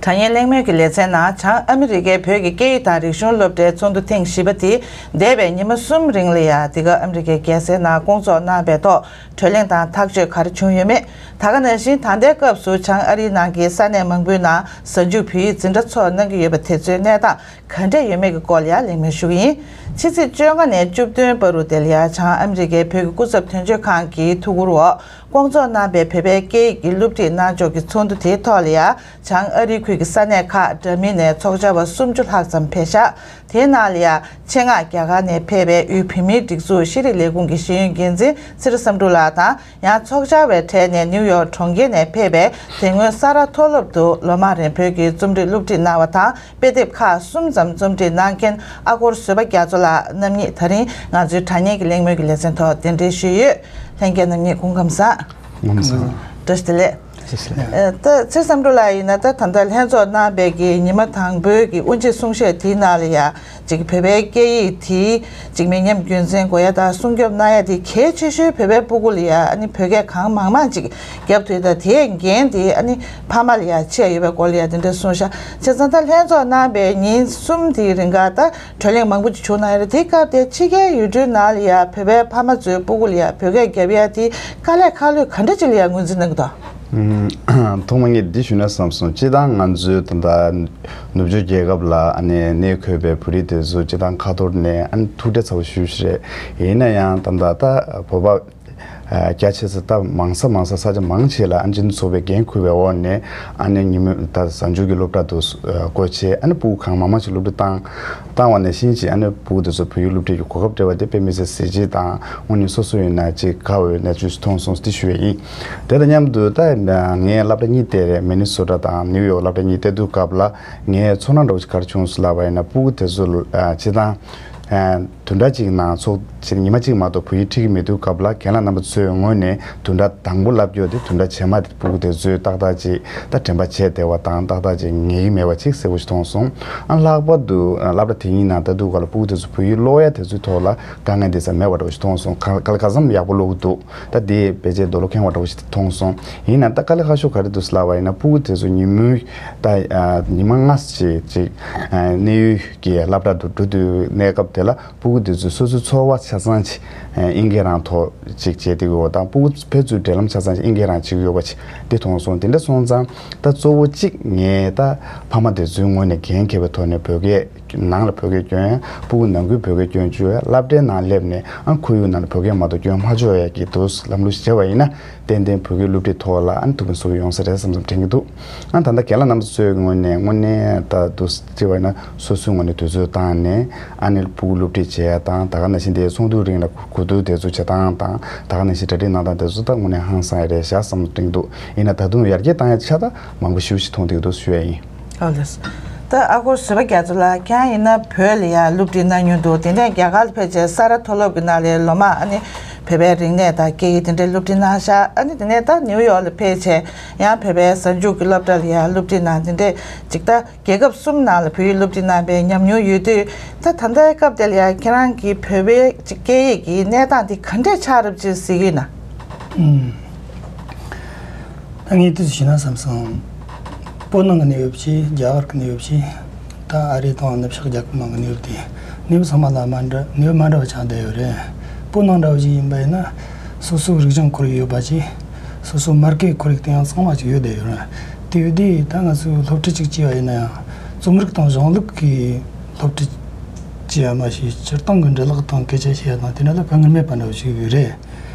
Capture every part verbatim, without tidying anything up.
དྲ་བརྙན་གླེང་མོལ་གྱི་ལེ་ཚན་ནང་བྱང་ཨ་མི་རི་ཀའི་བོད་ཀྱི་སྐད་ཡིག་དང་རིག་གཞུང་སློབ་གྲྭའི་ཚོགས་འདུ་ཐེངས་བཞི་པ་དེ་འདས་པའི་ཉི་མ་གསུམ་རིང་ལ་ཡ་འདི་ག་ཨ་མི་རི་ཀའི་རྒྱལ་སའི་ནང་བསྐོང་ཚོགས་གནང་བའི་ཐོག་གྲོས་གླེང་དང་ཐག་གཅོད་ག་རེ་བྱུང་ཡོད་མེད། ད་ག་ནང་བཞིན་ད་ལྟའི་སྐབས་སུ་བྱང་ཨ་རིའི་ནང་གི་ས་གནས་མང་པོའི་ནང་གཟའ་མཇུག་བོད་ཡིག་འཛིན་གྲྭ་ཚོགས་གནང་གི་ཡོད་པ་དེ་ཚོའི་གནས་སྟངས་ག་འདྲས་ཡོད་མེད་ཀྱི་སྐོར་ལ་ཡང་གླེང་མོལ་ཞུ་གི་ཡིན། ཕྱི་ཚེས་བཅོ་ལྔ་ནས་བཅུ་བདུན་བར་དུ་དེ་ལ་ཡང་བྱང་ཨ་མི་རི་ཀའི་བོད་ཀྱི་སྐུ་ཚབ་དོན་གཅོད་ཁང་གི་ཐུགས་ཁུར་འོག་བསྐོང་ཚོགས་གནང་པའི་བོད་པའི་སྐད་ཡིག་གི་སློབ་ཁྲིད་གནང་ཕྱོགས་ཀྱི་ཚོགས་འདུ་དེའི་ཐོག་ལ་ཡང་བྱང་ཨ་རིའི་ཁུལ་གྱི་ས་གནས་ཁག་འདྲ་མིན་ནས་ཚོགས་བཅར་བ་སུམ་ཅུ་ལྷག་ཙམ་ཕེབས་ཤག་དེའི་ནང་ལ་ཡང་ཆེད་མངགས་རྒྱ་གར་ནས་ཕེབས་པའི་དབུས་བོད་མིའི་སྒྲིག་འཛུགས་ཤེས་རིག་ལས་ཁུངས་ཀྱི་ཤེས་ཡོན་འགན་འཛིན་ཚེ་རིང་བསམ་གྲུབ་ལགས་དང་། ཡང་ཚོགས་བཅར་བའི་གྲས་ནས་ནིའུ་ཡོག་གྲོང་ཁྱེར་ནས་ཕེབས་པའི་དེ་སྔོན་ས་རཱ་མཐོ་སློབ་ཏུ་ལོ་མང་རིང་བོད་ཀྱི་རྩོམ་རིག་སློབ་ཁྲིད་གནང་བ་དང་། དཔེ་དེབ་ཁག་གསུམ་ཙམ་རྩོམ་སྒྲིག་གནང་མཁན་ཨ་སྒོར་བཟོད་པ་རྒྱ་མཚོ་ལགས་རྣམ་གཉིས་ད་རིང་ང་ཚོའི་དྲ་བརྙན་གྱི་གླེང་མོལ་གྱི་ལེ་ཚན་ཐོག་གདན་འདྲེན་ཞུས་ཡོད། ལྷན་རྒྱས་རྣམ་གཉིས་སྐུ་ཁམས་བཟང་། ཁམས་བཟང་། བཀྲ་ཤིས་བདེ་ལེགས། བཀྲ་ཤིས་བདེ་ལེགས། ཨ་ད་ཚེ་བསམ་གྲུབ་ལགས་ཡིན་ན་ད་ད་ལྟ་ལྷན་ཚོགས་གནང་བའི་གི་ཉི་མ་དང་པོའི་གི་དབུ་འབྱེད་གསུང་བཤད་དེའི་ནང་ལ་ཡ་ཅིག་བོད་པའི་སྐད་ཡིག་དེ་ཅིག་མི་ཉམས་རྒྱུན་འཛིན་དགོས་ཡ་དང་སྲུང་སྐྱོབ་གནང་ཡ་དེ་གལ་ཆེ་ཤོས་བོད་པའི་སྤུ་གུ་ལ་ཡ་ཨ་ནི་བོད་སྐད་གང་མང་མང་ཅིག་རྒྱབ་ཐུབ་ཡ་དང་དེའི་འགན་དེ་ཨ་ནི་ཕ་མ་ལ་ཡ་ཆད་ཡོད་པའི་སྐོར་ལ་ཡ་དེ་འདྲ་གསུངས་ཤག་བྱས་ཙང་ད་ལྷན་ཚོགས་གནང་བའི་ཉིན་གསུམ་དེའི་རིང་ག་ད་གྲོས་གླེང་མང་པོ་ཅིག་བྱུང་གནང་ཡོད་རེད། དེ་སྐབས་དེ་ཕྱི་རྒྱལ་ཡུལ་གྲུའི་ནང་ལ་ཡ་བོད་པའི་ཕ་མ་ཚོའི་སྤུ་གུ་ལ་ཡ་བོད་སྐད་རྒྱབ་ཡ་དེ་དཀའ་ལས་ཁག་ལོས་ག་འདྲ་ཅིག་ལ་ཡ་ངོས་འཛིན་གནང་གི་འདུག་ཐོག་མ་ངས་འདི་ཞུས་ན་བསམ་སོང་། སྤྱིར་བཏང་ང་ཚོའི་ད་ལྟ་ནུབ་ཕྱོགས་རྒྱལ་ཁབ་ལ་ཨ་ནི་གནས་འཁོད་པའི་བོད་རིགས་དེ་ཚོ་སྤྱིར་བཏང་ཁ་ཐོར་ནས་ཨ་ནི་ཐུགས་ཁྲལ་ཚ་པོ་ཞེ་པོ་ཞིག་རེད། ཡིན་ན་ཡང་ད་ལྟ་ད་བོད་པ་རྒྱ་ཆེ་ས་ད་མང་ས་མང་ས་ས་ཆ་མང་ཆེ་ལ་ཨ་ནི་སྤྱི་མཐུན་ཚོགས་པའི་འགན་འཁུར་བའི་འོག་ནས་ཨ་ནི་ཉིན་མོ་ད་གཟའ་མཇུག་གི་སློབ་གྲྭ་དུ་སྒོ་ཕྱེ་ཨ་ནི་སྤུ་གུ་གང་མང་མང་ཞིག་སློབ་ཁྲིད་བཏང་། བཏང་བ་ནང་བཞིན་གྱི་ཨ་ནི་སྤུ་གུ་དེ་ཚོ་བོད་ཡིག་སློབ་ཁྲིད་ཀྱི་གོ་སྐབས་སྤྲད་པ་དེ་དཔེ་མི་སྲིད་གཟི་བརྗིད་དང་དངོས་གནས་སོ་སོ་ཡིན་ན་ཅིག་དགའ་འོས་གནས་ཚུལ་ཞིག་མཐོང་སོང་ཟེར་ཞུ་ཡས་ཡིན། དེ་དང་མཉམ་དུ་ད་ངས་སློབ་གྲྭ་གཉིས་བལྟས་རེད། མི་ནི་སོ་ཊ་དང་ནིའུ་ཡོག་སློབ་གྲྭ་གཉིས་བལྟས་དུས་སྐབས་ལ་ངའི་ཚོར་སྣང་འདྲ་བོ་ཞིག་ག་རེ་བྱུང་སོང་ལབ་པ་ཡིན་ན་སྤུ་གུ་དེ་ཚོ་ལ་ཨ་སྤྱིར་བཏང་ཨ་བདུན་ཕྲག་གཅིག་ནང་ཚོགས་ཆེན་ཉི་མ་གཅིག་མ་གཏོགས་བོད་ཡིག་ཁྲིད་ཀྱི་མེད་དུས་སྐབས་ལ་རྒན་ལགས་རྣམ་པ་ཚོའི་ངོས་ནས་བདུན་ཕྲག་དང་པོ་ལབ་རྒྱུ་དེ་བདུན་ཕྲག་རྗེས་མ་དེ་སྤུ་གུ་དེ་ཚོས་ཏག་ཏག་ཅིག་ད་དྲན་པ་བརྗེད་བསྡད་པ་དང་ཏག་ཏག་ཅིག་ངེས་ཀྱི་མེད་པ་ཅིག་གསལ་པོ་ཞིག་མཐོང་སོང་། ཨ་ལྷག་པར་དུ་ཨ་སློབ་གྲྭ་དེ་གཉིས་ནང་ལྟ་དུས་སྐབས་ལ་སྤུ་གུ་དེ་ཚོ་བོད་ཡིག་ཀློག་ཡ་དེ་ཚོའི་ཐོག་ལ་དཀའ་ངལ་དེ་ཙམ་མེད་པ་འདྲ་བོ་ཞིག་མཐོང་སོང་། ག་ག་ལ་ག་ཙམ་ཡག་པོ་ཀློག་གི་འདུག་ད་དེ་ཕལ་ཆེར་རྡོ་ལོ་ཁེངས་པ་འདྲ་བོ་ཞིག་མཐོང་སོང་། ཡིན་ན་ད་དཀའ་ལས་ཁག་ཤོས་ག་རེ་འདུག་ཟེར་ལབ་པ་ཡིན་ན་སྤུ་གུ་དེ་ཚོ་ཉིན་མོའི་ད་ཨ་ཉི་མ་ལྔ་ཙམ་ཅིག་ཅིག་ཨ་གནས་ཡུལ་གྱི་སློབ་གྲྭ་དུ་འགྲོ་དུས་གནས་སྐབས་དེ་ལ་སྤུ་གུ་དེ་ཚོའི་སོ་སོའི་འཚོ་བ་ཆ་ཚང་ཅིག་ཨིན་སྐད་རང་ཐོག་ཅིག་བྱས་བསྡད་ཡོད་པ་དང་སྤུ་གུ་ཕན་ཚུན་འབྲེལ་ལམ་ཆ་ཚང་ཅིག་ཨིན་སྐད་རང་བྱེད་ཀྱི་ཡོད་པ་ཅིག་དེ་མཐོང་སོང་། དེ་འདྲ་སོང་ཙང་ད་གཙོ་བོ་གཅིག་ངས་ད་ཕ་མ་དེ་ཚོའི་ངོས་ནས་འགན་འཁྱེར་བའི་ཐོག་ནས་བོད་སྐད་ནང་ལ་བོད་སྐད་སྐྱོན་ཡ་སྤུ་གུ་ནང་ཁུལ་བོད་སྐད་སྐྱོན་བཅུག་ཡ་སློབ་གྲྭའི་ནང་སླེབས་ནས་ཨ་ཁོར་ཡུག་ནང་ལ་བོད་སྐད་མ་གཏོགས་སྐྱོན་མ་ཆོག་ཡ་གི་དུས་ལམ་ལུགས་ཤིག་བྱས་པ་ཡིན་ན། ཏན་ཏན་བོད་སྐད་སློབ་ཁྲིད་ཐོག་ལ་ཨ་ནི་ཐུགས་ཕན་གསོས་ཡོང་ས་རེད་བསམ་བསམ་དྲན་གྱི་འདུག་ཨ་ད་ལྟ་རྒན་ལགས་རྣམ་པ་ཚོའི་ངོས་ནས་དངོས་གནས་ད་དུ་བརྩི་བ་ཡིན་ན་སོ་སོའི་ངོས་ནས་དུས་ཚོད་བཏང་ནས་ཨ་ནི་སྤུ་གུ་སློབ་ཁྲིད་བྱེད་ཡ་དང་ད་ག་ནང་བཞིན་དེའི་ཚོགས་འདུའི་རིང་ལ་གོ་བསྡུར་དེ་ཚོ་བྱེད་སྟངས་དང་ད་ག་ནང་བཞིན་གྲ་སྒྲིག་གནང་སྟངས་དེ་ཚོ་ད་དངོས་གནས་ཧང་སང་ཡ་རེད་ཤག་བསམ་བློ་གཏོང་གི་འདུག་ཡིན་ན་ད་དུང་ཡར་རྒྱས་བཏང་ཡ་ཆ་ད་མང་པོ་ཞེ་པོ་ཞིག་མཐོང་བསྡད་ཀྱི་འདུག་ཞུ་ཡ་ཡིན། ཨོ་ལེས། ད་ཨ་ཁུ་བཟོད་པ་རྒྱ་མཚོ་ལགས་ཁྱེད་རང་ཡིན་ན་བོད་ལ་ཡ་སློབ་ཁྲིད་གནང་མྱོང་འདུག་དེ་ནས་རྒྱ་གར་ལ་ཕེབས་བྱས་ས་རཱ་མཐོ་སློབ་ཀྱི་ནང་ལ་ལོ་མང་ཨ་ནི་བོད་པའི་རིག་གནས་དང་སྐད་ཡིག་དེ་འདྲའི་སློབ་ཁྲིད་གནང་ཤག་ཨ་ནི་དེ་ནས་ད་ནིའུ་ཡོག་ལ་ཕེབས་བྱས་ཡང་བོད་པའི་གཟའ་མཇུག་གི་སློབ་གྲྭ་ལ་ཡ་སློབ་ཁྲིད་གནང་དེ་འདྲས་ཅིག་ད་རྒྱལ་ཁབ་གསུམ་ནང་ལ་བོད་ཡིག་སློབ་ཁྲིད་གནང་པའི་ཉམས་མྱོང་ཡོད་དུས་ད་ད་ལྟའི་སྐབས་དེ་ལ་ཡ་ཁྱེད་རང་གིས་བོད་པའི་ཅིག་སྐད་ཡིག་གི་གནས་སྟངས་དེ་ག་འདྲས་ཆགས་རབས་ཅིག་གཟིགས་ཀྱི་ཡོད་ན། ཨུམ། ད་ངས་དུས་ཞུས་ན་བསམ་སོང་། བོད་ནང་གི་གནས་བབ་ཀྱིས་རྒྱ་གར་གྱི་གནས་བབ་ཀྱིས་ད་ཨ་རི་དང་ནུབ་ཕྱོགས་རྒྱལ་ཁབ་ནང་གི་གནས་བབ་དེ་གནས་བབ་ཚང་མ་ལ་མ་འདྲ་གནས་བབ་མ་འདྲ་བ་ཆགས་བསྡད་ཡོད་རེད། བོད་ནང་འདྲ་བ་ཞིག་ཡིན་པ་ཡིན་ན་སོ་སོའི་རིག་གཞུང་ཁོར་ཡུག་ཡོད་པ་ཅིག་སོ་སོའི་མ་སྐད་ཁོར་ཡུག་དེ་ཡང་གཙང་མ་ཅིག་ཡོད་བསྡད་ཡོད་རེད། དེ་ཡོད་དུས་ད་ང་ཚོས་སློབ་ཁྲིད་ཅིག་བྱས་པ་ཡིན་ན་ཡང་རྩོམ་རིག་དང་གཞུང་ལུགས་ཀྱི་སློབ་ཁྲིད་བྱས་པ་མ་ཤེས་སྤྱིར་བཏང་གི་འབྲི་ཀློག་དང་སྐད་ཆ་བཤད་ཡ་དང་དེ་འདྲ་ལ་དཀའ་ངལ་མེད་པ་འདྲ་བ་ཞིག་ཡོད་རེད།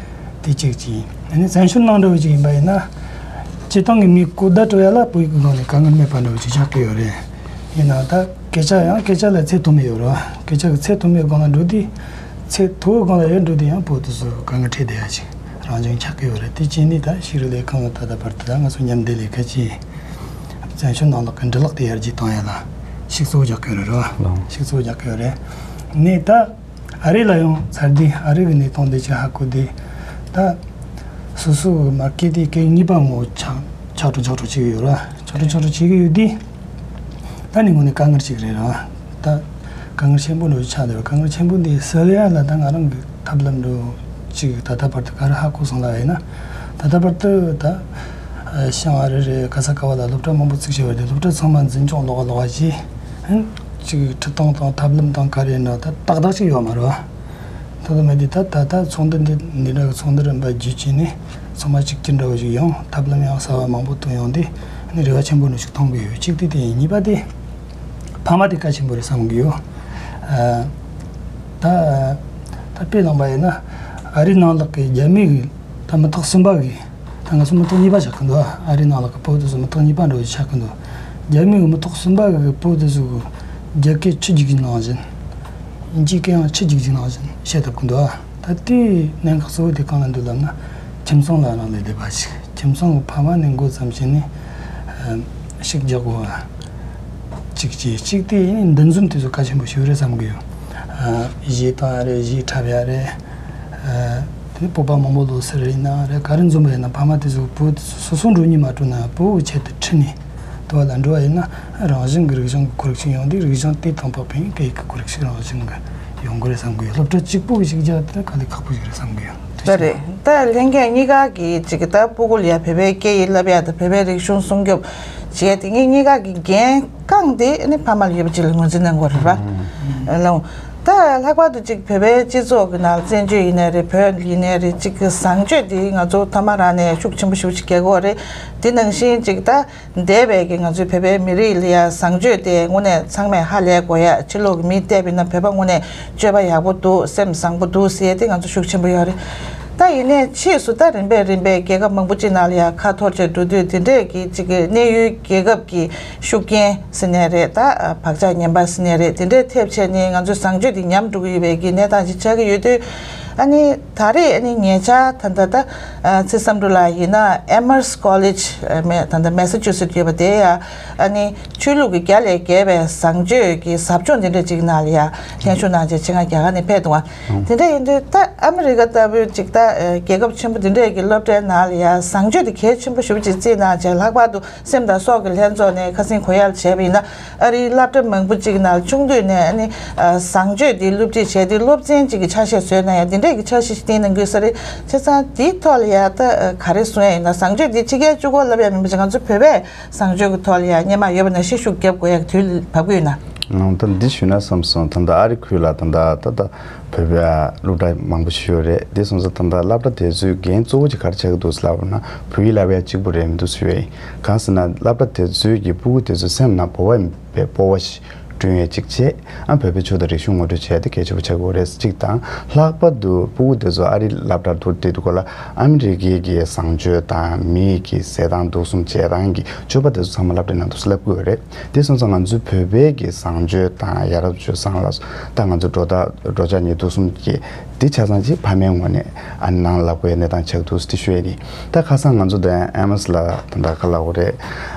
དེ་གཅིག་གཅིག་ཨ་ནི་བཙན་བྱོལ་ནང་འདྲ་བོ་ཅིག་ཡིན་པ་ཡིན་ན། སྤྱིར་བཏང་གི་མིའི་གོ་བརྡ་སྤྲོད་ཡ་ལ་བོད་ཡིག་གི་སྒང་ནས་དཀའ་ངལ་མེད་པ་འདྲ་བོ་ཅིག་ཆགས་ཀྱི་ཡོད་རེད། ཡིན་ནའང་ད་སྐད་ཆ་ཡང་སྐད་ཆ་ལ་ཚད་མཐོ་དམན་ཡོད་རེད། སྐད་ཆ་གི་ཚད་མཐོ་དམན་སྒང་ལ་འགྲོ་དུས། ཚད་མཐོ་བོའི་སྒང་ལ་ཡར་འགྲོ་དུས་ཡང་བོད་དུ་སོ་དཀའ་ངལ་འཕྲད་བསྡད་ཡ་ཅིག་རང་བྱུང་ཆགས་ཀྱི་ཡོད་རེད། དེ་བྱས་ནས་ད་ཤེས་རིག་ལས་ཁུངས་ད་ལྟ་བར་དུ་ད་ང་ཚོ་མཉམ་འབྲེལ་ལས་ཁུངས་ཀྱིས་བཙན་བྱོལ་ནང་ལོགས་ཀྱི་འབྲི་ཀློག་དེ་ཡར་རྒྱས་གཏོང་ཡ་ལ་ཤུགས་གཙོ་བོ་རྒྱག་གི་ཡོད་རེད་རོ། ལགས། ཤུགས་གཙོ་བོ་རྒྱག་གི་ཡོད་རེད། ནས་ད། ཨ་རི་ལ་ཡང་ཚར་དུས་ཨ་རི་གི་གནས་སྟངས་དེ་ཅིག་ཧ་གོ་དུས། ད་སོ་སོ་གི་མ་སྐད་དེ་སྐད་གཉིས་པ་ངོ་ཆགས་ཆགས་འགྲོ་ཆགས་འགྲོ་བྱེད་ཀྱི་ཡོད་ར། ཆགས་འགྲོ་ཆགས་འགྲོ་བྱེད་ཀྱི་ཡོད་དུས། ད་ནི་དངོས་གནས་དཀའ་ངལ་ཅིག་རེད་ར། ད་དཀའ་ངལ་ཆེན་པོ་འདྲ་ཆགས་བསྡད་ར། དཀའ་ངལ་ཆེན་པོ་འདི་སེལ་ཡ་ལ་ད་ང་རང་གི་ཐབས་ལམ་འདྲ་ཅིག་ད་ལྟ་བར་དུ་ག་རེ་ཧ་གོ་སོང་ལབ་ཡིན་ན། ད་ལྟ་བར་དུ་ད་ ཤང་ཨ་རི་རེད། ག་ས་ག་བ་ལ་སློབ་གྲྭ་མང་པོ་བཙུགས་བྱས་པ་རེད། སློབ་གྲྭ་ཚང་མ་འཛིན་སྐྱོང་ལོགས་ཀ་ལོགས་ཀ་བྱས། ཨ་ནི་ཅིག་ཁྲིད་སྟངས་དང་ཐབས་ལམ་དང་ག་རེ་ཡིན་ན་ད་ཏག་ཏག་ཅིག་ཡོད་མ་རེད་བ། ད་ལྟ་མེད་དེ་ད་ད་ད་ཚོགས་འདུ་འདི་འདི་འདྲ་གི་ཚོགས་འདུ་རིམ་པ་བརྒྱུད་བྱས་ནས་ཚང་མ་གཅིག་གྱུར་འདྲ་བོ་ཞིག་ཡོང་། ཐབས་ལམ་ཡང་གསར་བ་མང་པོ་བཏོན་ཡོང་དུས་ཨ་ནི་རེ་བ་ཆེན་པོ་འདྲ་ཞིག་མཐོང་གི་ཡོད། གཅིག་དེ་དེ་ཡིན། གཉིས་པ་དེ་ཕ་མ་དེ་གལ་ཆེན་པོ་རེད་བསམ་གི་ཡོད། ཨ་ད་ད་དཔེ་བླངས་པ་ཡིན་ན་ཨ་རིའི་ནང་ལོགས་ཀྱི་རྒྱ་མི་གི་ད་མི་ཐོག་གསུམ་པ་གི་ད་ང་ཚོ་མི་ཐོག་གཉིས་པ་ཆགས་ཀྱི་འདུག་ཨ་རིའི་ནང་ལོགས་ཀྱི་བོད་དེ་ཚོ་མི་ཐོག་གཉིས་པ་འདྲ་བོ་ཆགས་ཀྱི་འདུག་རྒྱ་མི་གི་མི་ཐོག་གསུམ་པ་གི་བོད་དེ་ཚོ་གི་རྒྱ་སྐད་ཆུ་རྒྱུག་རྒྱུག་ནང་བཞིན། དབྱིན་ཇིའི་སྐད་ཡང་ཆུ་རྒྱུག་རྒྱུག་ནང་བཞིན་བཤད་ཐུབ་ཀྱི་འདུག་ད་ལྟའི་གནད་འགག་གཙོ་བོ་དེ་གང་ལ་འདུག་ལབ་ན། ཁྱིམ་ཚང་ལ་རག་ལས་བསྡད་པ་ཞིག་ཁྱིམ་ཚང་གི་ཕ་མ་ནས་འགོ་བརྩམས་བྱས་ནས་ཨ་ཤུགས་རྒྱག་དགོས་པ། གཅིག་བྱས། གཅིག་དེ་ཡིན་འདུ་འཛོམས་དེ་ཚོ་གལ་ཆེན་པོ་ཞིག་རེད་བསམ་གི་ཡོད། ཨ་གཞས་བཏང་ཡ་རེད། གཞས་འཁྲབ་ཡ་རེད། ཨ་དེ་སྤོབས་པ་མང་པོ་ལོག་ཟེར་ཡིན་ན་རེད། ག་རེ་འཛོམས་པ་ཡིན་ན་ཕ་མ་དེ་ཚོ་བུ་དེ་ཚོ་སོ་སོ་འགྲོ་སྙིང་མ་བྲོ་ན་བུ་གི་ཆེད་དུ་ཁྲིད་ནས་དུ་བ་ལ་འགྲོ་བ་ཡིན་ན་རང་བཞིན་གྱི་རིག་གཞུང་གི་ཁོར་ཡུག་ཅིག་ཡོང་དུས་རིག་གཞུང་དེ་དང་ཐོག་ཕན་སྐད་ཡིག་གི་ཁོར་ཡུག་ཅིག་རང་བཞིན་གྱི་ཡོང་གི་རེད་བསམ་གི་ཡོད། སློབ་གྲྭ་གཅིག་པུ་གི་ཞིག་རྒྱག་དེ་ག་ལས་ཁག་པོ་ཞིག་རེད་བསམ་གི་ཡོད། ད་རེད། ད་ལྷན་རྒྱས་གཉིས་ཀ་གི་ཅིག་ད་སྤུ་གུ་ལ་ཡ་བོད་པའི་སྐད་ཡིག་བསླབ་ཡ་དང་བོད་པའི་རིག་གཞུང་སྲུང་སྐྱོབ་བྱས་དེ་ངེད་གཉིས་ཀ་གི་འགན་རྐང་དེ་ནི་ཕ་མ་ལ་ཡོད་པ་ཅིག་ལ་ངོས་འཛིན་གནང་དགོས་རེད་པ། ལོ། ད་ལྷག་པར་དུ་ཅིག་བོད་པའི་སྤྱི་ཚོགས་ཀྱི་ནང་བཙན་བྱོལ་ཡིན་ནའི་རེད། བོད་ཡིན་ནའི་རེད། ཅིག་གི་བཟང་སྤྱོད་དེ་ང་ཚོ་ཐ་མ་རང་ནས་ཤུགས་ཆེན་པོ་ཞེ་པོ་ཅིག་རྒྱག་དགོས་རེད། དེ་ནང་བཞིན་ཅིག་ད། འདས་པའི་གི་ང་ཚོའི་བོད་པའི་མི་རིགས་ལ་ཡ་བཟང་སྤྱོད་དེ་དངོས་གནས་ཚང་མས་ཧ་ལས་དགོས་ཡ། ཕྱི་ལོགས་ཀྱི་མིས་བལྟས་པ་ཡིན་ན་བོད་པ་དངོས་གནས་སྤྱོད་པ་ཡག་པོ་འདུག་སེམས་བཟང་པོ་འདུག་ཟེར་ཡ་དེ་ང་ཚོ་ཤུགས་ཆེན་པོ་ཡོད་རེད། ད་ཡིན་ནའི་ཕྱིས་སུ་ད་རིམ་པས་རིམ་པས་རྒྱལ་ཁབ་མང་པོ་ཅིག་ནང་ལ་ཡ་ཁ་འཐོར་བྱས་འགྲོ་དུས་དེ་འདྲས་ཀྱི་ཅིག་གི་གནས་ཡུལ་རྒྱལ་ཁབ་ཀྱི་ཤུགས་རྐྱེན་ཟེར་ནའི་རེད། ད་བག་ཆགས་ངན་པ་ཟེར་ནའི་རེད། དེ་འདྲས་ཐེབས་བྱས་ནས་ང་ཚོའི་བཟང་སྤྱོད་དེ་ཉམས་འགྲོ་གི་ཡོད་པའི་གི་གནས་སྟངས་ཅིག་ཆགས་ཀྱི་ཡོད་དུས། ཨ་ནི་ད་རེས་ཨ་ནི་ཉེ་ཆར་ད་ལྟ་ད་ཨ་ཚེ་བསམ་གྲུབ་ལགས་ཡིན་ན་Amherst College ཨ་མེ་ད་ལྟ་Massachusetts ཡོད་པ་དེ་ཡ་ཨ་ནི་ཆོས་ལུགས་ཀྱི་བརྒྱ་ལས་བརྒལ་བའི་བཟང་སྤྱོད་ཀྱི་ཟབ་སྦྱོང་དེ་འདྲ་ཅིག་ནང་ལ་ཡ་ལྷན་ཞུགས་གནང་བྱས་ཆེད་མངགས་རྒྱ་གར་ནས་ཕེབས་འདུག་བ། དེ་འདྲ་ཡིན་དུས་ད་ཨ་མི་རི་ཀ་ལྟ་བུའི་ཅིག་ད་ཨ་རྒྱལ་ཁབ་ཆེན་པོ་དེ་འདྲ་གི་སློབ་གྲྭའི་ནང་ལ་ཡ་བཟང་སྤྱོད་དེ་གལ་ཆེན་པོ་ཞེ་པོ་ཅིག་བརྩིས་གནང་བྱས། ལྷག་པར་དུ་སེམས་དང་སྲོག་གི་ལྷན་ཚོགས་ནས་ཁ་སེང་གོ་ཡག་བྱས་པ་ཡིན་ན། ཨ་རིའི་སློབ་གྲྭ་མང་པོ་ཅིག་ནང་ཆུང་དུས་ནས་ཨ་ནི་ཨ་བཟང་སྤྱོད་འདི་སློབ་ཁྲིད་བྱས་ཏེ་སློབ་ཚན་ཅིག་གི་ཆ་ཤས་བཟོས་ན་ཡང་འདི་འདྲས་ཀྱི་འཆར་གཞི་ཞིག་བཏིང་གནང་དགོས་ས་རེད། བྱས་ཙང་འདིའི་ཐོག་ལ་ཡང་ད་ཨ་ག་རེ་གསུང་ཡ་ཡིན་ན། བཟང་སྤྱོད་འདི་ཕྱི་རྒྱལ་གཅིག་པོ་བསླབ་ཡ་མིན་པ་ཅིག་ང་ཚོ་བོད་པས་བཟང་སྤྱོད་ཀྱི་ཐོག་ལ་ཡང་སྔོན་མ་ཡོད་པ་ནང་བཞིན་ཤུགས་རྒྱབ་དགོས་ཡ་གི་དུས་ལ་བབ་ཀྱི་ཡོད་ན། ང་ད་འདི་ཞུས་ན་བསམ་སོང་། ད་ལྟ་ཨ་རི་ཁུལ་ལ་ད་ལྟ་ད་ལྟ་བོད་པའི་སློབ་གྲྭ་མང་པོ་ཞིག་ཡོད་རེད། དེ་སོང་ཙང་ད་ལྟ་སློབ་གྲྭ་དེ་ཚོའི་འགན་གཙོ་བོ་ཅིག་ག་རེ་ཆགས་ཀྱི་འདུག་ཟེར་ལབ་ན་བོད་ཡིག་བསླབ་ཡ་གཅིག་པུ་རེད་མི་འདུག་ཟེར་བས། གང་ཟེར་ན་སློབ་གྲྭ་དེ་ཚོའི་གི་སྤུ་གུ་དེ་ཚོའི་སེམས་ནང་བོད་པ་ཡིན་པའི་སྤོབས་པ་ཞིག་བསྐྲུན་ཡས་གཅིག་བྱས། ཨ་བོད་པའི་ཆོས་དང་རིག་གཞུང་ངོ་སྤྲོད་བྱས་ཏེ་གལ་ཆེན་པོ་ཆགས་ཀྱི་ཡོད་རེད་གཅིག་དང་། ལྷག་པར་དུ་སྤུ་གུ་དེ་ཚོ་ཨ་རི་སློབ་གྲྭར་འགྲོ་བསྡད་དུས་སྐབས་ལ་ཨ་མི་རི་ཀའི་གི་བཟང་སྤྱོད་དང་མིའི་གི་ཟས་དང་འདུག་སྲུང་བྱེད་སྟངས་ཀྱི་སྤྱོད་པ་དེ་ཚོ་ཚང་མ་སློབ་གྲྭའི་ནང་དུ་བསླབ་ཀྱི་ཡོད་རེད། དེ་སོང་ཙང་ང་ཚོའི་བོད་པའི་གི་བཟང་སྤྱོད་དང་ཡ་རབས་སྤྱོད་བཟང་ལ་ད་ང་ཚོ་འགྲོ་ད་འགྲོ་འཆག་ཉལ་འདུག་སྲུང་གི་དེ་ཆ་ཚང་ཅིག་ཕ་མའི་ངོས་ནས་ཨ་ནང་ལབ་དགོས་གནས་སྟངས་ཆགས་འདུག་དེ་ཞུ་ཡས་ནི། ད་ཁ་སང་ང་ཚོ་དང་ཨེ་མ་སི་ལ་ད་ད་ག་ལབ་དགོས་རེད།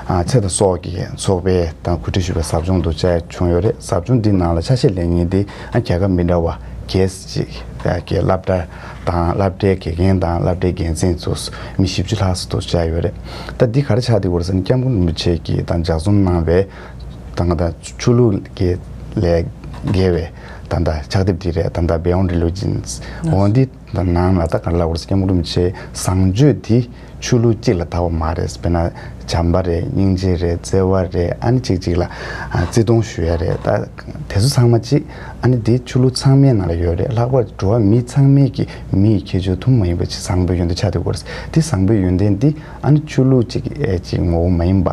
ཨ་ཚེ་དང་སྲོག་གི་ཚོགས་པས་དང་གོ་སྒྲིག་ཞུས་པའི་ཟབ་སྦྱོང་དུ་བཅར་བྱུང་ཡོད་རེད། ཟབ་སྦྱོང་འདི་ནང་ལ་ཆ་ཤས་ལེན་མཁན་དེ་ཨ་རྒྱལ་ཁབ་མི་འདྲ་བ་གས་ཅིག་གི་སློབ་གྲྭ་དང་སློབ་གྲྭའི་དགེ་རྒན་དང་སློབ་གྲྭའི་འགན་འཛིན་ཚོ་མི་བཞི་བཅུ་ལྷག་ཙམ་དུ་བཅར་ཡོད་རེད། ད་འདི་ག་རེ་ཆགས་བསྡད་ཡོད་རེད་ཟེར་ན་སྐྱབས་མགོན་རིན་པོ་ཆེ་གིས་དང་ལྗགས་རྩོམ་གནང་བའི་ད་ང་ད་ཆོས་ལུགས་ཀྱི་ལས་འགལ་བའི་ད་ད་ཕྱག་དེབ་འདི་རེད། ད་ད་Beyond Religions འོ་འདི་ད་ནང་ལ་ད་ག་རེ་ལབ་དགོས་རེད། སྐྱབས་མགོན་རིན་པོ་ཆེའི་བཟང་སྤྱོད་འདི་ཆོས་ལུགས་གཅིག་ལ་དག་པ་མ་རེད། དཔེར་ན་བྱམས་པ་རེད། སྙིང་རྗེ་རེད། བརྩེ་བ་རེད། ཨ་ནི་གཅིག་གཅིག་ལ་ཨ་བརྩི་མཐོང་ཞུ་ཡ་རེད། ད་དེ་ཚོ་ཚང་མ་གཅིག་ཨ་ནི་འདི་ཆོས་ལུགས་ཚང་མའི་ནང་ལ་ཡོད་རེད། ལྷག་པར་འགྲོ་བ་མི་ཚང་མའི་གི་མི་ཡི་ཁྱད་ཆོས་ཐུན་མོང་མ་ཡིན་པ་ཅིག་བཟང་པོའི་ཡོན་ཏན་ཆགས་བསྡད་ཡོད་རེད། འདི་བཟང་པོའི་ཡོན་ཏན་འདི་ཨ་ནི་ཆོས་ལུགས་གཅིག་ཨེ་གཅིག་ངོ་བོ་མ་ཡིན་པ།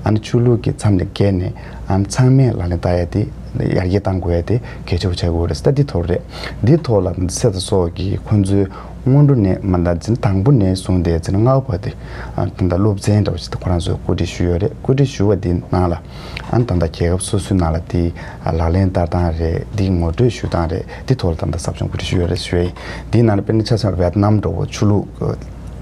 ཨ་ནི་ཆོས་ལུགས་ཀྱི་མཚམས་ལས་བརྒལ་ནས་ཨ་ནི་ཚང་མས་ལག་ལེན་བསྟར་ཡ་དེ་ཡར་རྒྱས་གཏང་དགོས་ཡ་དེ་གལ་ཆེན་པོ་ཆགས་ཀྱི་ཡོད་རེད། ད་འདི་ཐོག་རེད། འདི་ཐོག་ལ་ཚེ་དང་སྲོག་གི་ཁོང་ཚོའི་སྔོན་འགྲོ་ནས་མ་ད་འཛིན་དང་པོ་ནས་བཟུང་སྟེ་འཛིན་ལྔ་པ་བར་དུ་ཨ་ད་ལྟ་སློབ་ཚན་འདྲ་བོ་ཞིག་ཁོ་རང་ཚོས་གོ་སྒྲིག་ཞུས་ཡོད་རེད། གོ་སྒྲིག་ཞུ་བ་འདི་ནང་ལ་ཨ་ད་ལྟ་རྒྱལ་ཁབ་སོ་སོའི་ནང་ལ་དེ་ལག་ལེན་བསྟར་སྟངས་རེད། འདི་ངོ་སྤྲོད་ཞུ་སྟངས་རེད། འདི་ཐོག་ལ་ད་ལྟ་ཟབ་སྦྱོང་གོ་སྒྲིག་ཞུས་ཡོད་རེད་ཞུ་ཡ་ཡིན། འདིའི་ནང་ལ་དཔེར་ན་ཆ་བཞག་ན་ཝེ་ཏི་ནམ་འདྲ་བོ་ཆོས་ལུགས་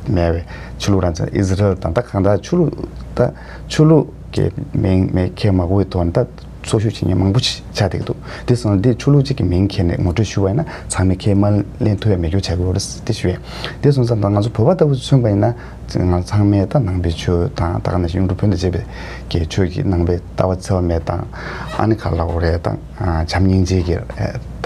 མེད་པའི་ཆོས་ལུགས་རང་བཙན། ཨི་ཟི་རལ་དང་ད་གང་ལྟར་ཆོས་ལུགས་ད་ཆོས་ལུགས་ཀྱི་མིང་མེད་ཁས་མ་གོ་བའི་ཐོག་ནས་ད་འཚོ་བཞུགས་བྱེད་མཁན་མང་པོ་ཞིག་ཆགས་བསྡད་ཀྱི་འདུག་དེ་སོང་ཙང་འདི་ཆོས་ལུགས་གཅིག་གི་མིང་ཁྱེར་ནས་ངོ་སྤྲོད་ཞུ་བ་ཡིན་ན་ཚང་མས་ཁས་མ་ལེན་ཐུབ་ཡ་མེད་རྒྱུ་ཆགས་ཀྱི་ཡོད་རེད་དེ་ཞུ་ཡ། དེ་སོང་ཙང་ད་ང་ཚོ་བོད་པ་ལྟ་བུ་མཚོན་པ་ཡིན་ན་ང་ཚང་མས་ད་ནང་པའི་ཆོས་དང་ད་ག་ནང་བཞིན་གཡུང་དྲུང་བོན་དང་བཅས་པའི་གི་ཆོས་ཀྱི་ནང་པའི་ལྟ་བ་འཚེ་བ་མེད་དང་ཨ་ནི་ག་ལབ་དགོས་རེད་དང་བྱམས་སྙིང་རྗེ་གི་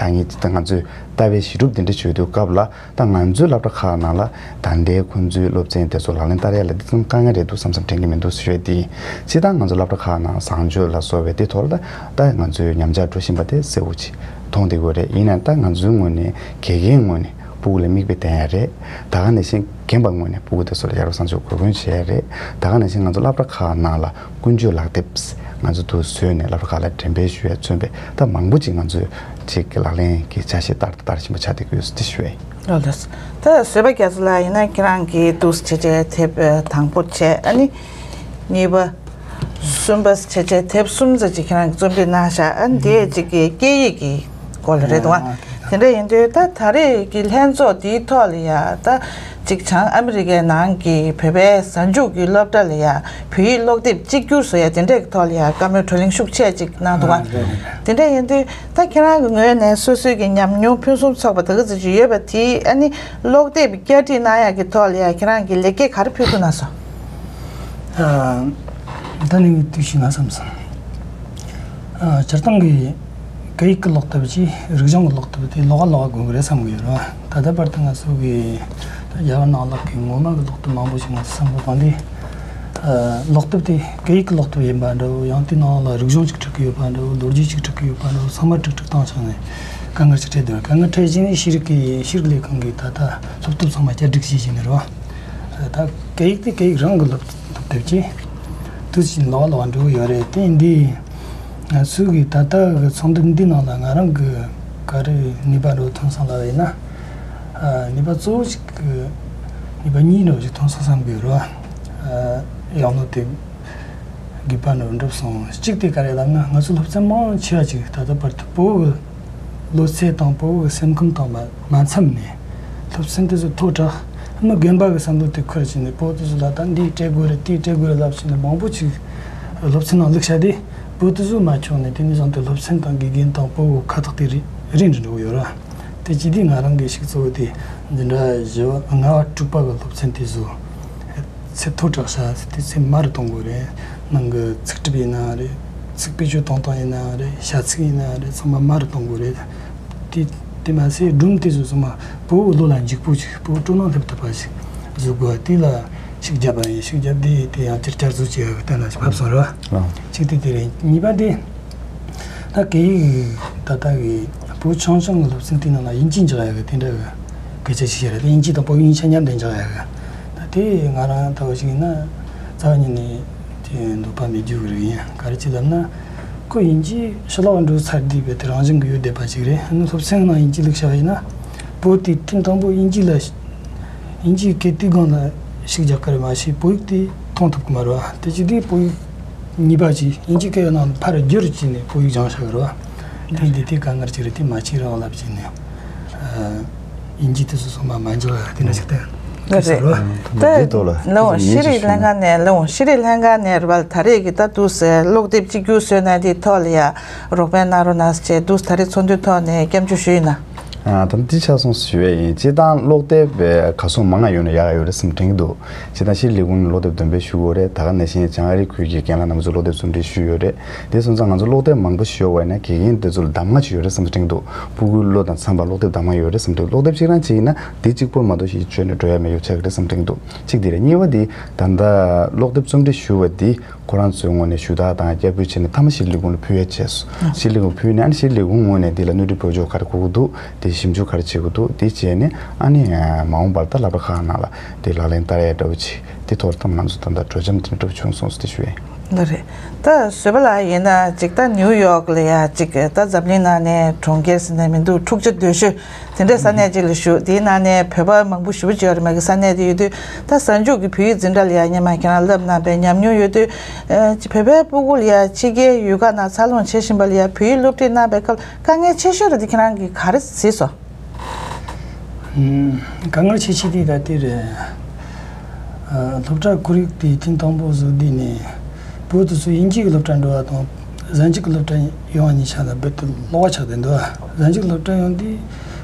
ད་ ད་ངས་ད་ང་ཚོས་ལྟ་བའི་གཞི་གྲུབ་འདི་འདྲ་བྱེད་དུས་སྐབས་ལ། ད་ང་ཚོའི་སློབ་གྲྭ་ཁག་ནང་ལ་ད་ལྟའི་ཁོང་ཚོའི་སློབ་ཚན་དེ་ཚོ་ལག་ལེན་བསྟར་ཡ་ལ་འདི་ཙམ་དཀའ་ངལ་རེད་འདུག་བསམ་བསམ་དྲན་གྱི་མི་འདུག་ཞུ་ཡས་དེ་ཡིན། སྤྱིར་བཏང་ང་ཚོ་སློབ་གྲྭ་ཁག་ནང་བཟང་སྤྱོད་ལ་སོགས་པའི་དེ་ཐོག་ལ་ད་ང་ཚོའི་ཉམས་ཆག་འགྲོ་བཞིན་པ་དེ་གསལ་བོ་ཅིག་མཐོང་བསྡད་ཀྱི་ཡོད་རེད། ཡིན་ནའང་ད་ང་ཚོའི་ངོས་ནས་དགེ་རྒན་ངོས་ནས་ཕྲུ་གུ་ལ་མིག་དཔེ་བསྟན་ཡ་རེད། ད་ག་ནང་བཞིན་རྒན་པ་ངོས་ནས་ཕྲུ་གུ་དེ་ཚོ་ལ་ཡ་རབས་བཟང་སྤྱོད་གོ་སྐོན་བྱེད་ཡ་རེད། ད་ག་ནང་བཞིན་ང་ཚོ་སློབ་གྲྭ་ཁག་ནང་ལ་ཀུན་སྤྱོད་ལག་དེབ་ང་ཚོ་དུ་བཟོས་ནས་སློབ་གྲྭ་ཁག་ལ་འགྲེམས་སྤེལ་ཞུ་ཡ་མཚོན་པའི་ད་མང་པོ་ཅིག་ང་ཚོས་ཅིག་གི་ལག་ལེན་གྱི་ཆ་ཤས་ལྟར་བསྟར་བཞིན་པ་ཆགས་བསྡད་ཀྱི་ཡོད་ཟེར་དེ་ཞུ་ཡ་ཡིན། ལགས་ལགས། ད་བཟོད་པ་རྒྱ་མཚོ་ལགས་ཡིན་ན་ཁྱེད་རང་གིས་འདུག་སེ་བྱས་བྱས་དེབ་དང་པོ་བྱས། ཨ་ནི་གཉིས་པ་གསུམ་པ་བྱས་བྱས་དེབ་གསུམ་ཙམ་ཅིག་ཁྱེད་རང་གིས་རྩོམ་སྒྲིག་གནང་བཞག་ཨ་ནི་དེ་ཅིག་གི་སྐད་ཡིག་གི་སྐོར་ལ་རེད་འདུག་ཨ། དེ་འདྲ་ཡིན་དུས་ད་ད་རེས་ཀྱི་ལྷན་ཚོགས་འདིའི་ཐོག་ལ་ཡ་ད་ཅིག་བྱང་ཨ་མི་རི་ཀའི་ནང་གི་བོད་པའི་གཟའ་མཇུག་གི་སློབ་གྲྭ་ལ་ཡ་བོད་ཡིག་ཀློག་དེབ་གཅིག་གྱུར་བཟོ་ཡ་དེ་འདྲའི་ཐོག་ལ་ཡ་བཀའ་མོལ་བགྲོ་གླེང་ཤུགས་ཆེ་ཅིག་གནང་འདུག་ཨ། དེ་འདྲ་ཡིན་དུས་ད་ཁྱེད་རང་གི་ངོས་ནས་སོ་སོའི་གི་ཉམས་མྱོང་ཕུན་སུམ་ཚོགས་པ་ད་ག་ཙམ་ཅིག་ཡོད་པ་དེ་ཨ་ནི་ཀློག་དེབ་བསྐྱར་སྒྲིག་གནང་ཡ་གི་ཐོག་ལ་ཡ་ཁྱེད་རང་གི་ལེགས་སྐྱེས་ག་རེ་ཕུལ་ཐུབ་གནང་སོང་། ཨ། ད་ནི་དུས་ཤིག་ན་བསམ་སོང་། ཨ། སྤྱིར་བཏང་གི་སྐད་ཡིག་གི་ཀློག་དེབ་ཀྱིས་རིག་གཞུང་གི་ཀློག་དེབ་དེ་ཀློག་ཀློག་དགོས་ཀྱི་རེད་བསམ་གྱི་ཡོད་རེད་བ། ད་ལྟ་བར་དུ་ང་ཚོ་གི་ད་རྒྱ་གར་ནང་ལོགས་ཀྱི་ངོ་མ་གི་ཀློག་དེབ་མང་པོ་ཞིག་ང་ཚོ་བསམ་བློ་བཏང་དུས། ཨ། ཀློག་དེབ་དེ་སྐད་ཡིག་གི་ཀློག་དེབ་ཡིན་པ་འདྲ་བོ། ཡང་དེའི་ནང་ལ་རིག་གཞུང་ཅིག་འཁྲིད་ཀྱི་ཡོད་པ་འདྲ་བོ། ལོ་རྒྱུས་ཅིག་འཁྲིད་ཀྱི་ཡོད་པ་འདྲ་བོ། ཚང་མ་ཀྲིག་ཀྲིག་བཏང་བྱུང་ནས་དཀའ་ངལ་ཅིག་འཕྲད་འདུག་དཀའ་ངལ་འཕྲད་བཞིན་ནས་ཤེས་རིག་གི་ཤེས་རིག་ལས་ཁུངས་ཀྱིས་ད་ལྟ་སློབ་དེབ་ཚང་མ་བསྐྱར་སྒྲིག་བྱེད་བཞིན་ནས་རེད་བ། ད་སྐད་ཡིག་དེ་སྐད་ཡིག་རང་གི་སློབ་སློབ་དེབ་ཀྱིས་དུས་ཕྱིན་ལོག་ལོག་འགྲོ་གི་ཡོད་རེད། དེ་འདི་ང་ཚོའི་གི་ད་ལྟ་གི་ཚོགས་འདུ་འདི་ནང་ལ་ང་རང་གི་ག་རེ་ནུས་པ་འགྲོ་ཐོན་སོང་ལབ་ཡིན་ན། ཨ། ནུས་པ་གཙོ་བོ་ཞིག་གི་ནུས་པ་གཉིས་འགྲོ་ཞིག་ཐོན་སོང་བསམ་གི་ཡོད་རེད་བ། ཨ། ཡག་ནོ་དེ་དགོས་པ་འགྲོ་འགྲུབ་སོང་། གཅིག་དེ་ག་རེ་ལབ་ན་ང་ཚོ་སློབ་ཚན་མང་ཆེ་བ་ཅིག་ད་ལྟ་བར་དུ་བོད་གི་བློ་ཚད་དང་བོད་ཀྱི་སེམས་ཁམས་དང་མ་མ་འཚམས་ནས་སློབ་ཚན་དེ་ཚོ་མཐོ་དྲགས། ཨ་ནི་རྒན་པ་གི་བསམ་བློ་དེ་ཁུར་བྱས་ནས་བོད་དེ་ཚོ་ལ་ད་འདི་སྤྲད་དགོས་རེད་དེ་སྤྲད་དགོས་རེད་ལབ་བྱས་ནས་མང་པོ་ཅིག་སློབ་ཚན་ནང་བླུགས་བཞག་དུས་བོད་དེ་ཚོ་མ་ཆོག་ནས། དེ་ནས་བཟུང་སྟེ་སློབ་ཚན་དང་དགེ་རྒན་དང་བོད་ཀྱི་ཁ་བཏགས་དེ་རིལ་རིལ་འགྲོ་གི་ཡོད་ར། དེ་ཅི་སྟེ་ང་རང་གི་ཤིག་གཙོ་བོ་དེ་འཛིན་གྲྭ་བཞི་པ་ལྔ་པ་དྲུག་པ་གི་སློབ་ཚན་དེ་ཚོ། ཚད་མཐོ་དྲགས་ཤག་ཟེར་དུས་ཚད་དམའ་རུ་གཏོང་དགོས་རེད། ནང་གི་ཚིག་གྲུབ་ཡིན་ན་རེད། ཚིག་བེད་སྤྱོད་གཏོང་སྟངས་ཡིན་ན་རེད། བྱ་ཚིག་ཡིན་ན་རེད། ཚང་མ་དམའ་རུ་གཏོང་དགོས་རེད། དེ་དེ་མ་ཟད་སྒྲུང་དེ་ཚོ་ཚང་མ་བོད་བློ་ལ་འཇུག་པོ་ཞིག་བོད་སྤྲོ་སྣང་སླེབས་ཐུབ་པ་ཞིག་བཟོ་དགོས། དེ་ལ་ཤུགས་བརྒྱབ་པ་ཡིན། ཤུགས་བརྒྱབ་དེ་དེ་ཡང་བསྐྱར་བསྐྱར་བཟོ་བྱེད་ཡག་གི་གཏན་ལ་ཕབ་སོང་ར། ལགས། གཅིག་དེ་དེ་རེད། གཉིས་པ་དེ། ད་སྐད་ཡིག་ད་ལྟ་གི་བོད་ཆུང་ཆུང་གི་སློབ་ཚན་དེའི་ནང་ལ་དབྱིན་ཇི་འཇགས་ཡག་གི་དེ་འདྲ་གི་སྐད་ཆ་ཞིག་བཤད་རེད། དབྱིན་ཇི་དང་བོད་ཡིག་གཉིས་ཆ་མཉམ་དུ་འཇགས་ཡག་གི། ད་དེ་ང་རང་ལྟ་བུ་ཞིག་ཡིན་ན་རྩ་བ་ཉིད་ནས་དེ་འདོད་པ་མེད་རྒྱུ་གི་རིགས་ཡིན། ག་རེ་ཅི་ལབ་ན། ཁོ་དབྱིན་ཇི་ཕྱི་ལོགས་འགྲོ་ཚར་དུས་བས་དེ་རང་བཞིན་གྱི་ཡོད་བསྡད་པ་ཞིག་རེད། ཨ་ནི་སློབ་ཚན་ནང་དབྱིན་ཇི་བླུགས་བཞག་པ་ཡིན་ན། བོད་དེ་ཐེངས་དང་པོ་དབྱིན་ཇི་ལ་དབྱིན་ཇིའི་སྐད་དེའི་སྒང་ལ་ཤུགས་རྒྱག་གི་རེད་མ་གཞི་བོད་ཡིག་དེ་མཐོང་ཐུབ་ཀྱི་མ་རེད་བ། དེ་ཅི་སྟེ་བོད་ཡིག་གཉིས་པ་ཅིག་དབྱིན་ཇི་སྐད་ནང་ཕར་བསྒྱུར་བྱས་ནས་བོད་ཡིག་སྦྱངས་བཞག་གི་རེད་བ། དེ་འདི་དེ་དཀའ་ངལ་ཅིག་རེད། དེ་མ་བྱེད་རོགས་ལབ་བྱས་ནས། ཨ། དབྱིན་ཇི་དེ་ཚོ་ཚང་མ་མ་འཇོག་ཡ་དེ་འདྲ་ཞིག་བསྟན། ལགས་རེད། ད་ལོ་ཤེས་རིག་ལྷན་ཁང་ནས་ལོ་ཤེས་རིག་ལྷན་ཁང་ནས་རེད་བ། ད་རེས་ཀྱི་ད་འདུག་སེ་ཀློག་དེབ་གཅིག་གྱུར་བཟོས་ན་དེའི་ཐོག་ལ་ཡ་རོགས་ཕན་གནང་རོགས་གནང་ཟེར་བྱས་འདུག་ད་རེས་ཚོགས་འདུའི་ཐོག་ནས་སྐྱབས་འཇུག་ཞུས་ཡིན་ན། ཨ། ད་འདི་ཆ་སོང་ཞུ་བས་ཡིན། སྤྱིར་བཏང་ཀློག་དེབ་ག་ཚོད་མང་ང་ཡོད་ན་ཡག་ཡོད་རེད་བསམ་དྲན་གྱི་འདུག་སྤྱིར་བཏང་ཤེས་རིག་ལས་ཁུངས་ནས་ཀློག་དེབ་འདོན་སྤེལ་ཞུ་དགོས་རེད། ད་ག་ནང་བཞིན་བྱང་ཨ་རིའི་ཁུལ་གྱི་རྒན་ལགས་རྣམ་པ་ཚོས་ཀློག་དེབ་རྩོམ་སྒྲིག་ཞུས་ཡོད་རེད། དེ་སོང་ཙང་ང་ཚོ་ཀློག་དེབ་མང་པོ་ཞིག་ཡོད་པ་ཡིན་ན་དགེ་རྒན་དེ་ཚོ་ལ་གདམས་ངག་ཅིག་ཡོད་རེད་བསམ་དྲན་གྱི་འདུག་ཕྲུ་གུའི་བློ་དང་འཚམས་པ་ཀློག་དེབ་གདམས་ངག་ཡོད་རེད་བསམ་དྲན་འདུག་ཀློག་དེབ་གཅིག་རང་གཅིག་ཡིན་ན་དེ་གཅིག་པོར་མ་གཏོགས་ཞིག་བཅོས་ནས་འགྲོ་ཡ་མེད། ཡོད་ཆགས་ཀྱི་རེད་བསམ་དྲན་གྱི་འདུག་གཅིག་དེ་རེད། གཉིས་པ་དེ་ད་ལྟ་ཀློག་དེབ་རྩོམ་སྒྲིག་ཞུ་བ་དེ། ཁོ་རང་ཚོའི་ངོས་ནས་ཞུ་དག་དང་སྐྱབས་བཅོལ་བྱས་ནས་མཐའ་མ་ཤེས་རིག་ལས་ཁུངས་ལ་ཕུལ་ཡ་བྱས་སོང་། ཨ། ཤེས་རིག་ལས་ཁུངས་ཕུལ་ནས་ཨ་ནི་ཤེས་རིག་ལས་ཁུངས་ངོས་ནས་འདི་ལ་གནོད་འཚེ་ཕོག་ཕྱོགས་ག་རེ་གོ་གི་འདུག་དེ་ཞིབ་འཇུག་ག་རེ་བྱེད་དགོས་འདུག་དེ་བྱས་ནས་ཨ་ནི་མ་འོངས་པར་ད་སློབ་གྲྭ་ཁག་ནང་ལ་དེ་ལག་ལེན་བསྟར་ཡ་འདྲ་བོ་ཅིག་དེ་ཐོག་ལ་ད་ང་ཚོ་ད་ལྟ་གྲོས་འཆམ་དེ་འདྲ་བྱུང་སོང་ཟེར་དེ་ཞུ་ཡ་ཡིན། ལགས་རེད། ད་བཟོད་པ་ལགས་ཡིན་ན་ཅིག་ད་ནིའུ་ཡོག་ལ་ཡ་ཅིག་ད་འཛམ་གླིང་ནང་ནས་གྲོང་ཁྱེར་ཟེར་ནས་མི་འདུག་འཁྲུག་ཆ་དོད་ཤོས། དེ་འདྲའི་ས་གནས་ཅིག་ལ་བཞུགས། དེའི་ནང་ནས་བོད་པ་མང་པོ་ཞེ་པོ་ཅིག་ཡོད་རེད། མ་གི་ས་གནས་དེ་ཡོད་དུས་ད་གཟའ་མཇུག་གི་བོད་ཡིག་འཛིན་གྲྭ་ལ་ཡ་སྔོན་མ་ཁྱེད་རང་བསླབ་གནང་པའི་ཉམས་མྱོང་ཡོད་དུས། ཨ། ཅིག་བོད་པའི་སྤུ་གུ་ལ་ཡ་ཕྱི་རྒྱལ་ཡུལ་ཁག་ནང་འཚར་ལོངས་བྱེད་བཞིན་པ་ལ་ཡ་བོད་ཡིག་སློབ་ཁྲིད་གནང་པའི་སྐབས་དཀའ་ངལ་ཆེ་ཤོས་རེད་དེ་ཁྱེད་རང་གིས་ག་རེ་གཟིགས་སོང་། ཨུམ། དཀའ་ངལ་ཆེ་ཤོས་དེ་ད་དེ་རེད། ཨ། སློབ་གྲྭ་ཁོར་ཡུག་དེ་ཐེངས་དང་པོ་བཟོ་དུས་ནས་བོད་དུ་ཚོ་དབྱིན་ཇི་གི་སློབ་གྲྭ་འགྲོ་བ་དང་གཟའ་མཇུག་གི་སློབ་གྲྭ་ཡོང་བ་གཉིས་ཆ་ལ་རྦད་དེ་ལོགས་ཀ་ཆགས་བསྡད་འདུག་གཟའ་མཇུག་སློབ་གྲྭ་ཡོང་དུས་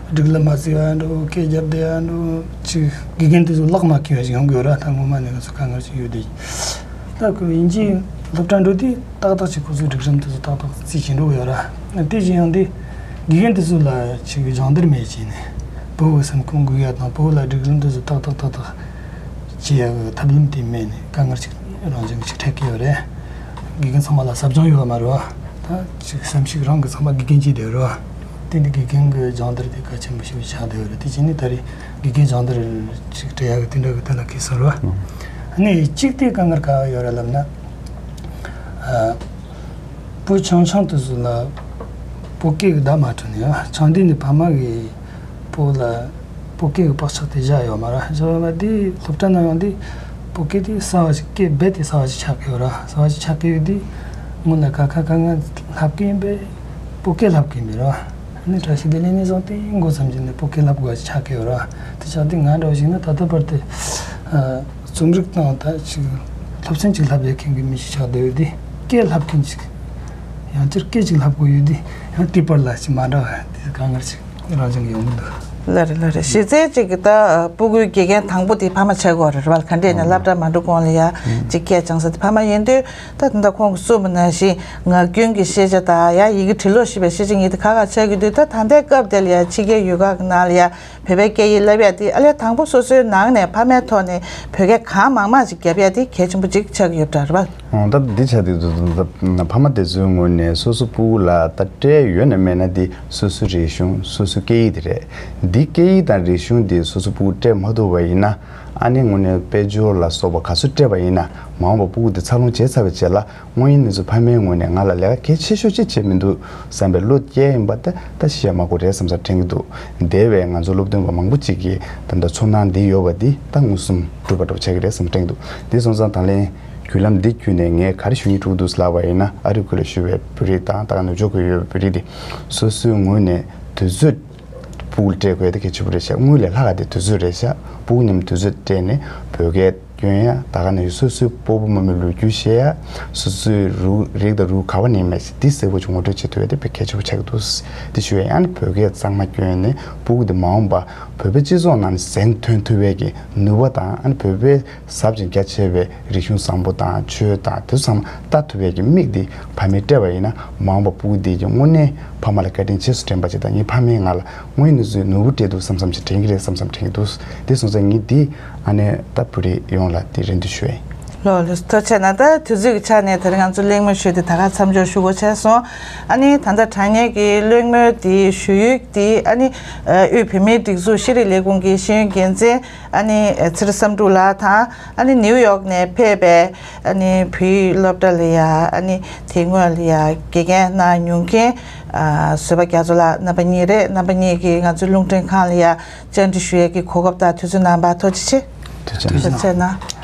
སྒྲིག་ལམ་མ་བརྩི་བ་འགྲོ། སྐད་རྒྱབ་བསྡད་ཡ་འགྲོ། ཅིག་དགེ་རྒན་དེ་ཚོ་ལག་མ་འཁེལ་བ་ཞིག་ཡོང་གི་ཡོད་ར། ད་སྔོན་མ་ནས་ང་ཚོ་དཀའ་ངལ་ཞིག་ཡོད་དེ། ད་ཁོ་དབྱིན་ཇི་སློབ་གྲྭ་འགྲོ་དུས་ཏག་ཏག་ཅིག་ཁོ་ཚོའི་སྒྲིག་ལམ་དེ་ཚོ་ཏག་ཏག་བརྩིས་བྱས་འགྲོ་གི་ཡོད་ར། དེ་བཞིན་ཡང་དེ་ དགེ་རྒན་དེ་ཚོ་ལ་ཅིག་སྦྱོང་བརྡར་མེད་བྱས་ནས་བུ་བོའི་སེམས་ཁོང་འགུག་ཡ་དང་བུ་བོ་ལ་སྒྲིག་ལམ་དེ་ཚོ་ཏག་ཏག་ཏག་ཏག་བྱེད་ཡ་གི་ཐབས་ལམ་དེ་མེད་ནས་དཀའ་ངལ་ཅིག་རང་བཞིན་གྱིས་ཅིག་འཕྲད་ཀྱི་ཡོད་རེད། དགེ་རྒན་ཚང་མ་ལ་ཟབ་སྦྱོང་ཡོད་མ་རེད་བ། ད་ཅིག་བསམ་གཞིག་རང་གི་ཚང་མ་དགེ་རྒན་གྱིས་བསྡད་ཡོད་རེད་བ། དེ་འདི་དགེ་རྒན་གྱི་སྦྱོང་བརྡར་དེ་གལ་ཆེན་པོ་ཞིག་ཆགས་བསྡད་ཡོད་རེད། དེ་བྱས་ནས་ད་རེས་དགེ་རྒན་སྦྱོང་བརྡར་ཅིག་སྤྲད་ཡ་གི་དེ་འདྲ་གི་དོན་ལ་ཁེལ་སོང་རེད་བ། ཨ་ནི་གཅིག་དེ་དཀའ་ངལ་ག་བ་ཡོད་རེད་ལབ་ན། ཨ། བུ་ཆུང་ཆུང་དེ་ཚོ་ལ་བོད་སྐད་ཀྱི་བརྡ་མ་འཕྲོད་ནས་ཆུང་དུས་ནས་ཕ་མ་གིས་བུ་ལ་བོད་སྐད་ཀྱི་བག་ཆགས་དེ་བཞག་ཡོད་མ་རེད། བཞག་ཡོད་མ་དེ་སློབ་གྲྭ་ནང་ཡོང་དུས་བོད་སྐད་དེ་གསར་བ་ཞིག་སྐད་རྦད་དེ་གསར་བ་ཞིག་ཆགས་ཀྱི་ཡོད་རེད། གསར་བ་ཞིག་ཆགས་ཀྱི་ཡོད་དུས་སྔོན་ལ་ཁ་ཁ་ཁ་ང་ལབ་ཀྱི་ཡིན་པས་བོད་སྐད་ལབ་ཀྱི་ཡིན་པས་རེད། ཨ་ནི་བཀྲ་ཤིས་བདེ་ལེགས་ནས་བཟུང་སྟེ་འགོ་བརྩམས་ཀྱི་ནས་བོད་སྐད་ལབ་དགོས་ཞིག་ཆགས་ཀྱི་ཡོད་རེད། དེ་ཆགས་དུས་ང་འདྲ་བོ་ཞིག་ན་ད་ལྟ་བར་དུ་ཨ། རྩོམ་རིག་དང་ད་ཅིག་སློབ་ཚན་ཅིག་ལྷབ་ཡོད་མཁན་གྱི་མི་ཞིག་ཆགས་བསྡད་ཡོད་དུས་སྐད་ལྷབ་མཁན་ཅིག་ཡང་བསྐྱར་སྐད་ཅིག་ལྷབ་དགོས་ཡོད་དུས་ཡང་ལྟེ་བར་ལ་ཅིག་མ་འདྲ་བ་དེ་དཀའ་ངལ་ཅིག་རང་བཞིན་གྱི་ཡོང་གི་འདུག་ལ་རེ་ལ་རེ་གཞི་རྩའི་ཅིག་གི་ད་སྤུ་གུའི་དགེ་རྒན་དང་པོ་དེ་ཕ་མ་ཆགས་དགོས་རེད་བ། ག་འདྲས་ནས་སློབ་གྲྭ་མ་འགྲོ་གོང་ལ་ཡ་ཅིག་སྐད་སྦྱང་ས་དེ་ཕ་མ་ཡིན་དུས་ད་ད་ལྟ་ཁོང་གིས་གསུངས་པ་ནང་བཞིན་ངག་རྒྱུན་གྱི་ཤེས་བྱ་དང་ཡ་ཡི་གེ་འབྲི་ཀློག་ཤེས་པའི་ཤེས་བྱ་གཉིས་དེ་ཁག་ཁག་ཆགས་ཀྱི་འདུག་ད་ད་ལྟའི་སྐབས་དེ་ལ་ཡ་ཕྱི་རྒྱལ་ཡུལ་ཁག་གི་ནང་ལ་ཡ། བོད་པའི་སྐད་ཡིག་བསླབ་ཡ་དེ་ཨ་ལས་དང་པོ་སོ་སོའི་ནང་ནས་ཕ་མའི་ཐོག་ནས་བོད་སྐད་གང་མང་མང་ཅིག་རྒྱབ་ཡ་དེ་གལ་ཆེན་པོ་ཅིག་ཆགས་ཀྱི་ཡོད་པ་འདྲ་རེད་པ། འོ་ད་འདི་ཆ་དེ་ཚོ་ཕ་མ་དེ་ཚོའི་ངོས་ནས་སོ་སོ་སྤུ་གུ་ལ་ད་སྤྲད་ཡོད་ན་མེད་ན་དེ་སོ་སོའི་རིག་གཞུང་སོ་སོའི་སྐད་ཡིག་དེ་རེད། འདི་སྐད་ཡིག་དང་རིག་གཞུང་དེ་སོ་སོ་སྤུ་གུ་སྤྲད་མ་ཐུབ་པ་ཡིན་ན་ཨ་ནི་དངོས་གནས་དཔལ་འབྱོར་ལ་སོགས་པ་ག་ཚོད་སྤྲད་པ་ཡིན་ན་མ་འོངས་པ་སྤུ་གུ་དེ་འཚར་ལོངས་བྱས་ཚར་བའི་རྗེས་ལ། དངོས་ཡིན་ནི་ཚོ་ཕ་མའི་ངོས་ནས་ང་ལ་ལས་ཀ་གལ་ཆེ་ཤོས་ཅིག་བྱས་མི་འདུག་བསམ་པའི་བློ་སྐྱེས་ཡིན་པ་ད་ད་ཤི་ཡ་མ་གོ་རེད་བསམ་བསམ་དྲན་གྱི་འདུག་འདས་པའི་ང་ཚོ་སློབ་སྟོན་པ་མང་པོ་ཅིག་གིས་ད་ལྟ་ཚོར་སྣང་འདི་ཡོད་པ་འདི་ད་མངོན་སུམ་གྲུབ་པ་འདྲ་པོ་ཆགས་ཀྱི་རེད་བསམ་དྲན་གྱི་འདུག་འདི་སོང་ཙང་ད་ལན་བརྒྱུད་ལམ་འདི་བརྒྱུད་ནས་ངས་ག་རེ་ཞུ་སྙིང་བྲོ་གི་འདུག་ལབ་པ་ཡིན་ན་ཨ་རི་ཁུལ་ལ་བཞུགས་པའི་བོད་རིགས་དང་ད་ག་ནུབ་ཕྱོགས་ཁུལ་ཡོད་པའི་བོད་རིགས་དེ་སོ་སོའི་ངོས་ནས་དུས་ཚོད། སྤུ་གུ་ལ་སྤྲད་དགོས་དེ་གལ་ཆེན་པོ་རེད་ཤག་དངུལ་ལས་ལྷག་ག་དེ་དུས་ཚོད་རེད་ཤག་སྤུ་གུ་མཉམ་དུས་ཚོད་སྤྲད་ནས་བོད་སྐད་སྐྱོན་ཡ་ད་ག་ནས་སོ་སོའི་སྤོ་བོ་རྨོ་མོའི་ལོ་རྒྱུས་བཤད་ཡ་སོ་སོའི་རུ་རིགས་དང་རུས་ག་བ་ནས་མེད་ཅིག་འདི་གསལ་པོ་ཅིག་ངོ་སྤྲོད་བྱེད་ཐུབ་ཡ་དེ་དཔེ་གལ་ཆེན་པོ་ཆགས་ཀྱི་འདུག་འདི་ཞུ་ཡ་ཡང་ན་བོད་སྐད་གཙང་མ་སྐྱོན་ནས་སྤུ་གུ་དེ་མ་འོངས་པ་བོད་པའི་སྤྱི་ཚོགས་ནང་ནས་གཟེངས་ཐོན་ཐུབ་ཡ་གི་ནུས་པ་དང་ཨ་ནི་བོད་པའི་ཟབ་ཅིང་རྒྱ་ཆེ་བའི་རིག་གཞུང་བཟང་པོ་དང་ཆོས་དང་དེ་ཚོ་ཚང་མ་ལྟ་ཐུབ་ཡས་ཀྱི་མིག་འདི་ཕ་མས་སྤྲད་པ་ཡིན་ན་མ་འོངས་པ་སྤུ་གུ་འདི་གི་དངོས་གནས་ཕ་མ་ལ་བཀའ་དྲིན་ཆེ་ཞུ་དྲན་པ་ཅིག་དང་ངའི་ཕ་མས་ང་ལ་དངོས་གནས་ཚུལ་ནོར་བུ་སྤྲད་འདུག་བསམ་བསམ་ཅིག་དྲན་གྱི་རེད་བསམ་བསམ་དྲན་གྱི་འདུག་དེ་སོང་ཙང་ངས་འདི་ཨ་ནེ་ད་བོད་རིགས་ཡོངས་ལ་འདི་རེ་འདུན་ཞུ་ཡས་ཡིན། ལོ་ལོ་ཐུགས་རྗེ་གནང་། ད་དུས་ཚོད་ཀྱི་ཆ་ནས་དེ་རིང་ང་ཚོ་གླེང་མོལ་ཞུས་ཏེ་ད་ག་མཚམས་འཇོག་ཞུ་དགོས་བྱས་སོང་། ཨ་ནི་ད་ལྟ་དྲ་བརྙན་གྱི་གླེང་མོལ་འདི་ཞུ་ཡུལ་འདི་ཨ་ནི་དབུས་བོད་མིའི་སྒྲིག་འཛུགས་ཤེས་རིག་ལས་ཁུངས་ཀྱི་ཤེས་ཡོན་འགན་འཛིན། ཨ་ནི་ཚེ་རིང་བསམ་འགྲུབ་ལགས་དང་ཨ་ནི་ནིའུ་ཡོག་ནས་ཕེབས་པའི་ཨ་ནི་བོད་ཡིག་སློབ་གྲྭ་ལ་ཡ་ཨ་ནི་དེ་སྔོན་ལ་ཡ་དགེ་རྒན་གནང་མྱོང་མཁན་ཨ་བཟོད་པ་རྒྱ་མཚོ་ལགས་རྣམ་པ་གཉིས་རེད། རྣམ་པ་གཉིས་ཀྱིས་ང་ཚོའི་རླུང་འཕྲིན་ཁང་ལ་ཡ་བཅར་འདྲི་ཞུ་ཡས་ཀྱི་གོ་སྐབས་དང་དུས་ཚོད་གནང་བར་ཐུགས་རྗེ་ཆེ། ཐུགས་རྗེ་གནང་། ཐུགས་རྗེ་གནང་།